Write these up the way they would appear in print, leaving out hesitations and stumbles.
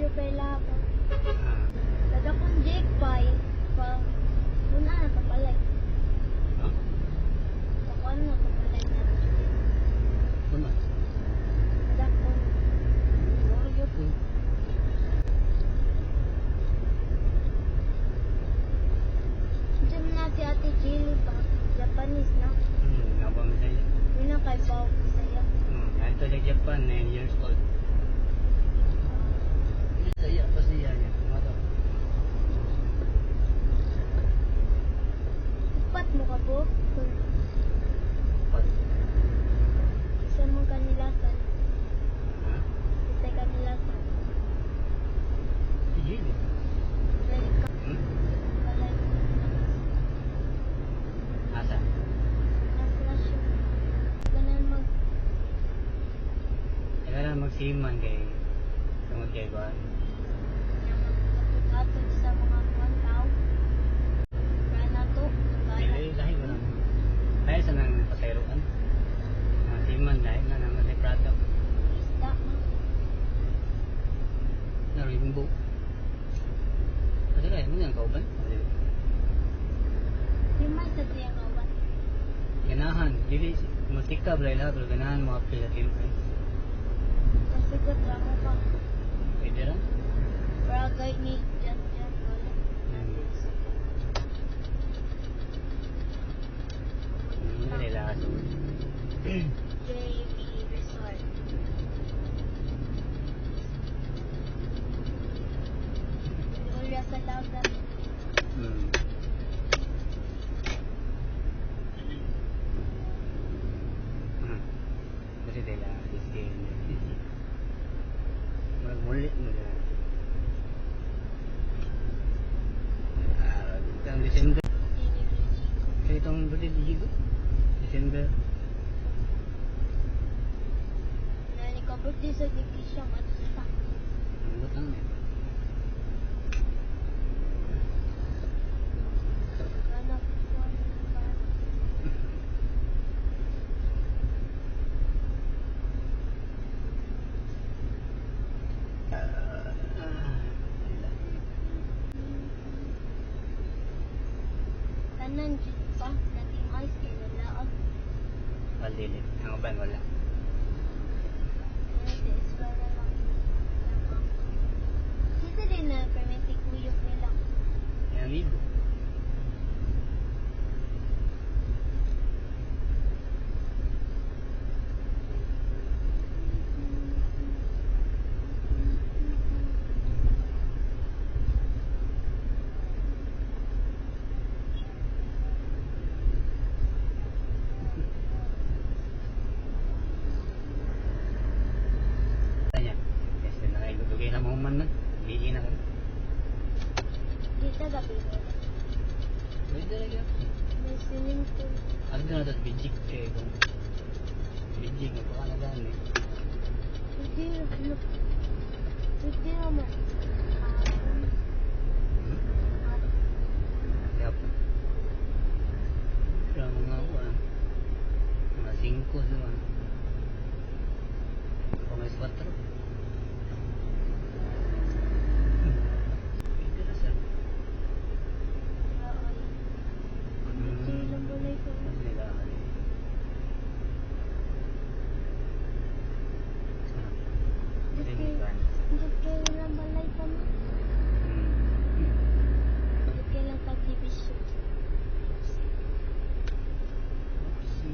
Video pa ila pa. Ah. Kada kong Jake pa pa una na papalay. Ha? Pakuan na papalay na. Una. Kada kong Wala gyud. Diyan na si Ate Jilly pa. Japanese na. Nga ba Bisaya? Yun ang kay Pao Bisaya. Ato sa Japan, 9 years old. Bisaya pa siya niya. Mga to. Upat mo ka po. Kung Pat. isa mong kanilasan. Ha? Isa kanilasan. Si Jilly. Dahil ka balay. Asa? Nasa siya. Ganun mag Kaya lang magsiman kay tungod kay kuan. Atod sa mga kuwan tao. Rana to. Dili lahi ba nang ay sa nang pasayroan. Mga siman lahi na naman sa product. Isda na. Na rainbow. Asa kaya mo nang kauban? Di man sa siya kawan. Ganahan, dili musika bala ila pero ganahan mo apil sa team. Kasi ko drama pa. Pwede ra. Barangay ni Jan Jan wala. Nila aso. JB Resort. Ulya sa dagat. Kasi dila this game. Murag muli mo dila. Ah, itong December. Kaya itong birthday ni Jigo. December. Nani ka birthday sa Nikisha Matsa. Ang butang eh. Ganap ko ba? Ah, dila. Tanan jud pa nating ice kay nalaag. Wal dili. Ang uban wala. Ano si Israel na lang. Sisa din na permiti kuyog nila. Yung amigo. Tanya. Kasi nakaigugay na mo man na. Bihi na ka. Di ta gabi. Pwede na gyud. May swimming pool. Ano na ito, bijik kay kung bijik mo pa na gani. Pwede na. Pwede naman. Kaya po. Pero mga kuan, mga 5 sa mga. O may 4. Pwede na sir. Ilang balay ko. Nila. Hindi lang balay pa mo. Hindi lang subdivision. Si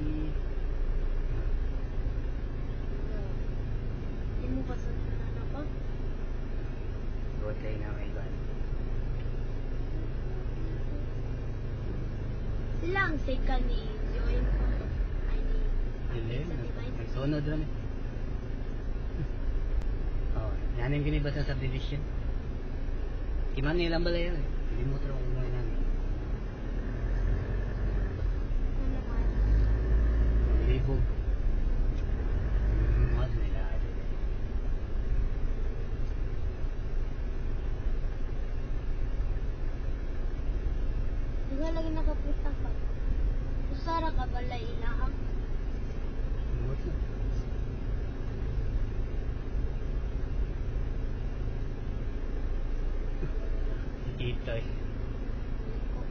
Hindi mo ba sa na pa? Gotay na may kuan. Sila ang second ni Join pa. Ay ni Dili, sa Divine. nagsunod rin eh. Oh, yan yung giniba sa subdivision. Si Manny lang balay yan eh. Hindi mo trabaho mo yan. Ano naman? Libog. Mas nila. Di ba lagi nakapunta ka? Usara ka balay ilahang? Mot na. Dito eh. Liko.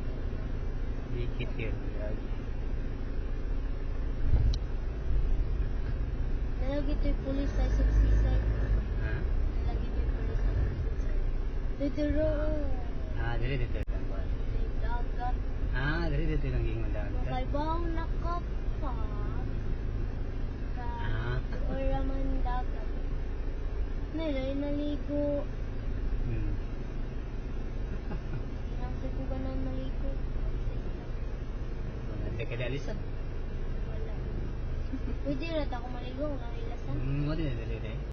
Dikit yun. Grabe. Nalagi ito'y police sa seaside. Ha? Nalagi ito'y police sa seaside. Dito ro. Ah, dili dito lang ba? Dagat. Ah, dili dito lang gingon dagat. Makaibaw na ka pa. Ka. Ora man dagat. Nilay naligo. Nasa ko ba na maligo? Hindi ka dalisan. Wala. Pwede rin ako maligo kung nalilasan. Mo din dili dili.